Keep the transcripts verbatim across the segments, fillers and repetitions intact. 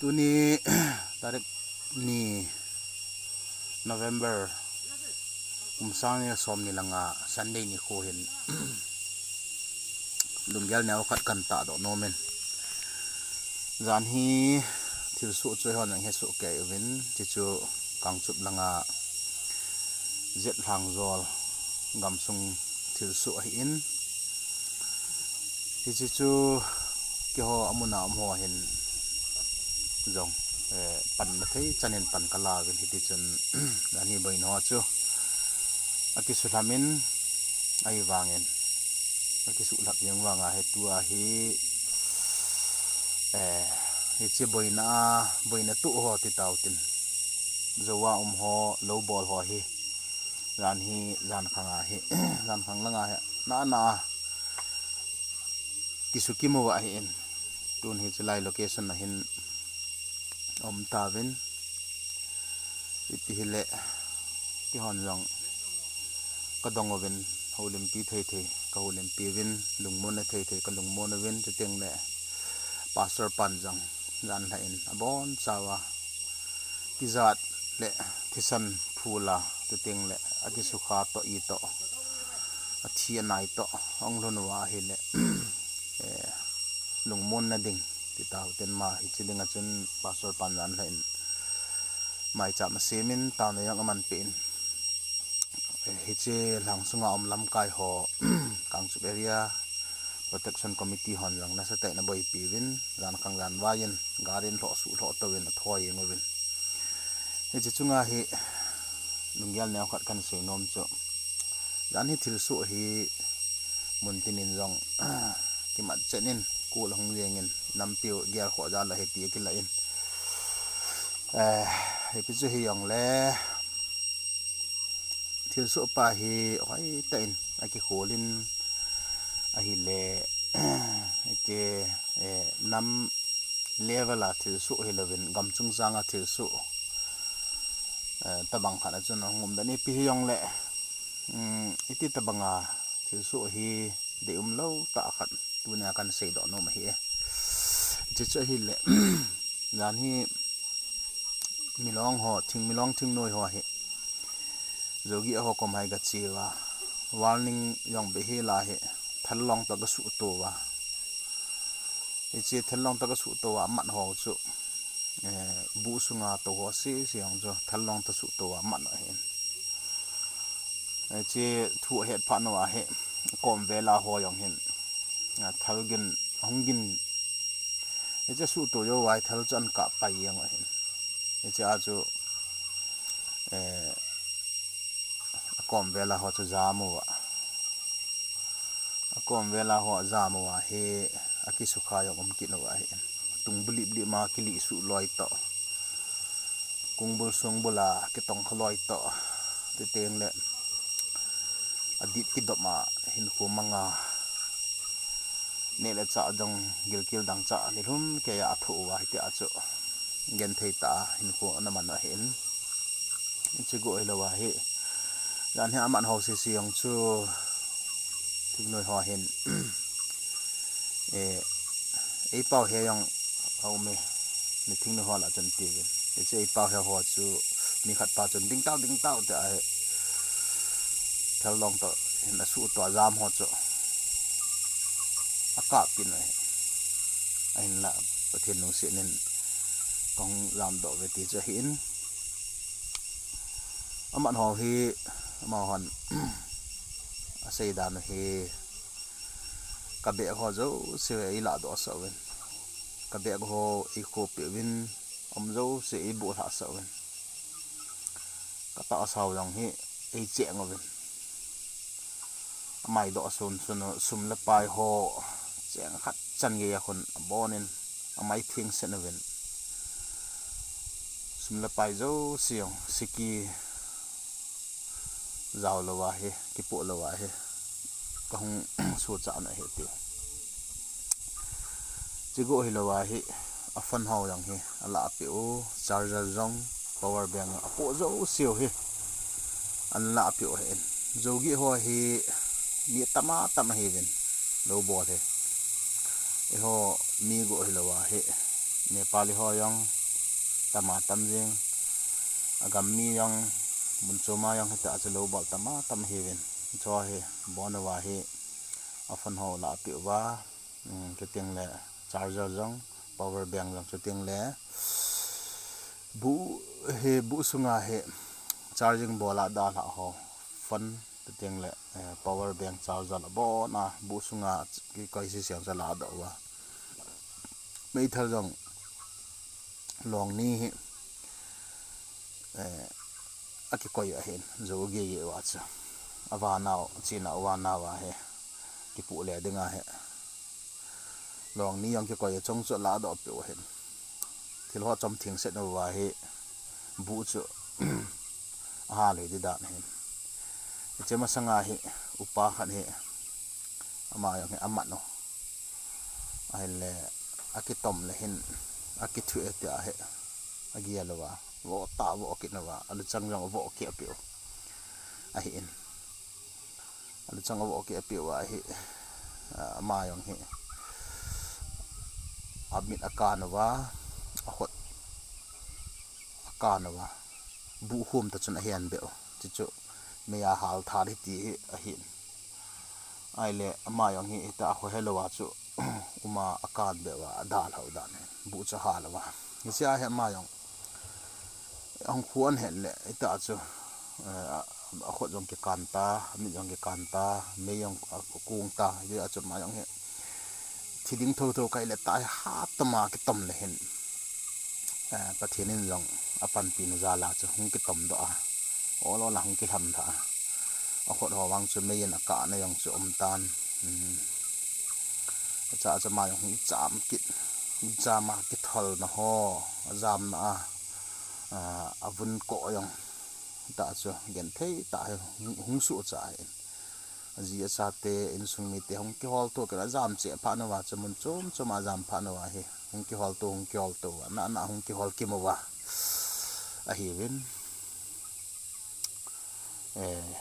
Tuni tarik ni November kum sang ni le som ni le nga Sunday nikho hin lunggel neo khat kan tahdoh nom in. Jan hi thilsoh chu eihon jong hesoh kei uvin, chuchu Kangchup langa Zet Lhangjol gamsung thilsoh ahin. Hiche chu keiho amun a um ho hin jong, eh, panna thei chan in pan kala uvin, hiti chun ani boina ho chu akisuhlham in, ahivangin akisuhlhap jeng vanga hitia hi, eh, hiche boina a, boina tuh ho ti tau tin, jou a um ho, lou bol ho hi, jan hi, jan khang a hi, jan khang langa hi, na na a kisukim uva ahin, tun hiche lai location a hin um tauvin, ipi hile, keihon jong kadong uvin, houlimpi thei thei kahoulimpi uvin, lungmonna thei thei kalungmon uvin, chuteng le Pastor pan jong jan lha in abonchauva tijat le thisan phul a, chuteng le akisukha toh, itoh, athi anai toh ahung lhun uva ahile, eh, lungmonna ding ti tau tin, ama hiche dinga chun Pastor pan jan lha in maicham asem in, taona jong aman peh in, eh, hiche lhang sunga um lamkai ho, Kangchup area Protection Committee hon jong nasatah in aboipi uvin, jan khang jan vai in gari in lhoh suh lhoh tou in athoi jeng uvin. Hiche chunga hi lunggel neo khat kan seinom chu, jan hi thilsoh hi muntin in jong kimat chen in, kul ahung jeng in, nampiu gel khoh jal a hiti akilah in, eh, ipi chu hijongle, thilsoh pa hi hoitah in akikhol in, ahile, iti, eh, nam level a thilsoh hilouvin, gam chungchang a thilsoh, eh, tabang khat a chun ahung um dan, ipi hijongle, um, iti tabanga thilsoh hi deium lou tah khat tunia kan seidoh nom ahi e. Hiche chu ahile, jan hi milong ho, thing, milong thingnoi ho hi Jogi ho kom a hi gache uva, warning jong beh hel a hi, thal long toh gasuhto uva. Hiche thal long toh gasuhto uva amat ho chu, eh, buh sunga tou ho sese jong chu thal long toh suhto uva amat u ahin. Hiche thu ahet phat uva hi, akom vel a ho jong hin, ah, thal gin, ahung gin, hiche suhto jou uva hi thal chu ahin kap pai jeng u ahin. Hiche a chu, eh, akom vel a ho chu jam uva, akom vel a ho jam uva hi akisukha jong um kit uva ahin. Tung bulip lip ma kilih suh loi toh, kungbul sungbul a kitongkha loi toh, chuteng le adip kidop a hinkho mang a, neh le chah jong gilkel dangchah nilhum keiya athoh uva, hitia chu genthei tah a hinkho ana man u ahin. Hiche go hilou a hi, jan hi amat ho sese jong chu thingnoi ho hin, eh, eipao he jong aum e, mi thingnoi ho lah chun tiuvin. Hiche eipao he ho chu mi khat pa chun ding tau, ding tau tia hi, thal long toh hin asuhto a jam ho chu akap peh in ahi. Ahinla Pathen lungset in kahung jamdoh uve ti chu ahin. Amat ho hi, amahon asei dan u hi, ka bag ho jouse eilahdoh sah uvin, ka bag ho eikhopi uvin, um jouse eibuh lhah sah uvin, ka tahsa u jong hi eicheng uvin, amaidoh sunsun u sum le pai ho cheng khat chan geiya khun abonin amai thengset uvin, sum le pai jouse jong siki jao louva hi, kipoh louva hi kahung sohcha na ahi tiu. Chugo hilouva hi, a phone ho jong hi alahpeh u, charger jong, power bank apoh jouseu hi ana lahpeh u ahin. Jogi ho hi mi atama tam ahiuvin, lou bol hi. Eiho mi go hilouva hi, Nepali ho jong tama tam jing, agam mi jong, mun chom a jong hita chu lou bol tama tam hiuvin. Chu hi bon uva hi a phone ho la peh uva, um, chuteng le charger jong, power bank jong, chuteng le bu hi bu sunga hi charging board a dalha ho phone, chuteng le, eh, power bank charger la bon a bu sunga kikoi sisiang cha la doh uva. Meithal jong long ni hi, eh, akikoi ahin, jo gei gei uva chu. Avanau, china uva nau ahi. Kipu le ding ahi. Long ni jong kikoi a chong chu la doh peh u ahin. Thil ho chom thing set uva hi bu chu ahal hoi di dan ahin. Hiche masanga hi upa khat hi ama jong hi amat u. Ahile akitom le hin akithu e tia hi agel uva. Vo ta vo kit uva. Aluchang jong vo kit peh u ahin. Aluchang vo kit peh uva hi, ah, ama jong hi amit akan uva, akhut akan uva. Bu hum ta chun ahen beh u. Chuchu mei a hal tha di ti hi ahin. Ahile ama jong hi hita aho helou a chu uma akan beh uva adalha u dan hi. Bu chu ahal uva. Hiche a hi ama jong ahung khu ahet le hita chu, eh, a, akhut jong kikan ta, amit jong kikan ta, mei jong akung ta, hijeh a chu ama jong hi thi ding thotho kai le ta hi hatah a kitom le hin, eh, Pathen in jong apanpi na jal a chu hung kitom doh a, ol ol a hung kilham lha a. Akhut ho vang chu mei in akah na jong chu um tan. Um, acha chu ama jong hung jam kit, hung jam a kithol na ho, ajam na a, ah, avun ko jong ta chu genthei tah a hung, hung suh cha in. Aji achate, insung mite hung kihol to kit a, ajam cheh phat uva chu mun chom chom a ajam phat uva hi hung kihol to, hung kihol to uva, na na hung kihol kim uva ahiuvin. Eh,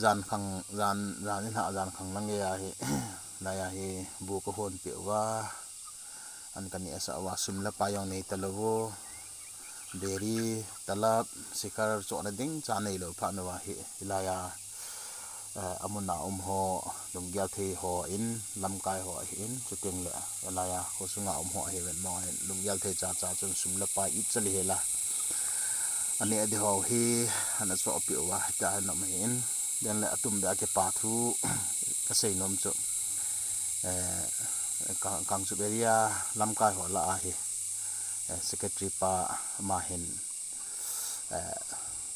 jan khang, jan, jan in ha, jan khang lang gei ahi, lai ahi, bu kahon peh uva, an kaneh sah uva, sum le pai jong nei talou u, biri, talap, sikhar, chohna ding cha neilou phat uva hi, hilai a, eh, amun a um ho, lunggel thei ho in, lamkai ho ahin, chuteng le, hilai a, khosunga um ho ahiuvin, mo hin, lunggel thei cha cha chun sum le pai ip chali hela. Aneh di ho hi, ana chohpeh uva, hita ana um ahin, den le atum beh a kipa thu, kasei nom chu, eh, Ka-, Kangchup area, lamkai ho lah a hi, eh, secretary pa ama hin, eh,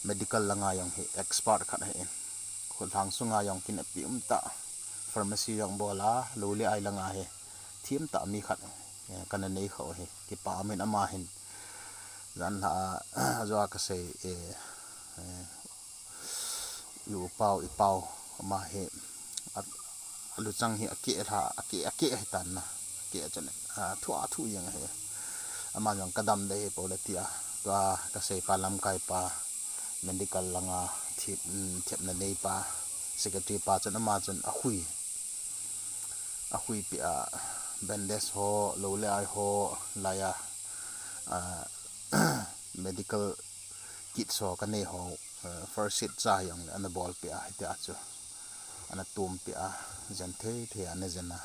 medical langa jong hi expert khat ahin. Khutlhang sunga jong kineppi um tah, pharmacy jong bol a, lou le ai langa hi thim tah mi khat, eh, kana nei kha u hi. Kipa um in ama hin. Jan lha a, ajou a kasei, eh, eh, i u pau, i pau, ama hi, a, aluchang hi akeh lha, akeh, akeh ahi tan na. Akeh chun, a, thu a thu jeng ahi. Ama jong kadam dei hi pole tia. Tua kasei pa lamkai pa, medical langa thep, um, thepna nei pa, secretary pa chun ama chun ahui. Ahui peh a, bandage ho, lou le ai ho, lai a, a, medical kit ho kanei ho, eh, first aid cha jong le ana bol peh a, hitia chu ana tum peh a, jen thei thei a ana jen a,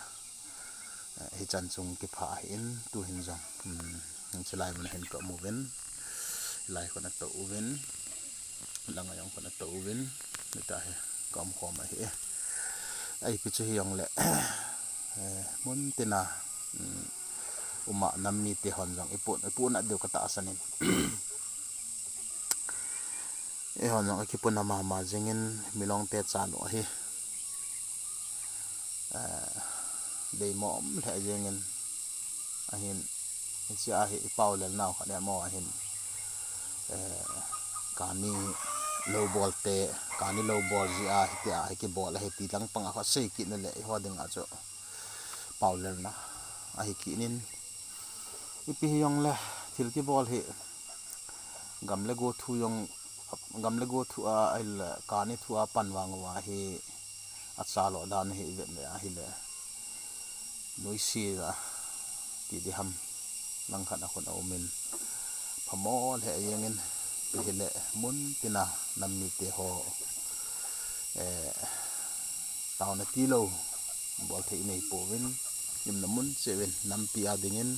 eh, hichan chung kipha ahin, tuhin jong, um, chulai mun hin ka um uvin, lai khun atou uvin, langa jong khun atou uvin, hitia hi ka um khom ahi e. Ahi pi chu hi jong le, eh, mun tina, um, uma nam mite hon jong ipu, ipu na diu ka tahsan in. Eihon jong akipuna mama jingin, Milong te chan u ahi. Eh, deimo um lheh jingin, ahin, hichea hi i pau lel nau khat emo ahin, eh, kani lou bol te, kani lou bol jia hitia hi kibol ahi ti lang panga kho sei kit na le, eiho dinga chu pau lelna ahi kit in, ipi hi jong le, thil kibol hi, gam le go thu jong, gam le go thu a, ahile, kani thu a pan vang uva hi, achalo dan hi i vet le ahile. Nuisat a ti di ham, langkhat a khun a umin, phamo le a jengin, pi hile mun tina nam mite ho, eh, tauna tilou bol thei nei pouvin, imna mun cheh uvin, nampi a dingin,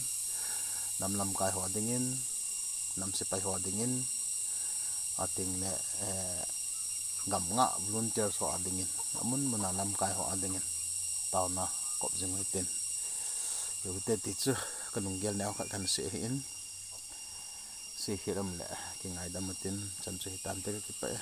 nam lamkai ho dingin, nam sepai ho dingin, ating le, eh, gam nga volunteer ho a dingin, amun muna lamkai ho a dingin tauna kop jing uhitin. Hite ti chu ka lunggel neo khat kan sei ahin, sei hih lam le kingaidam utin, chan chu hitante, ka kipah e.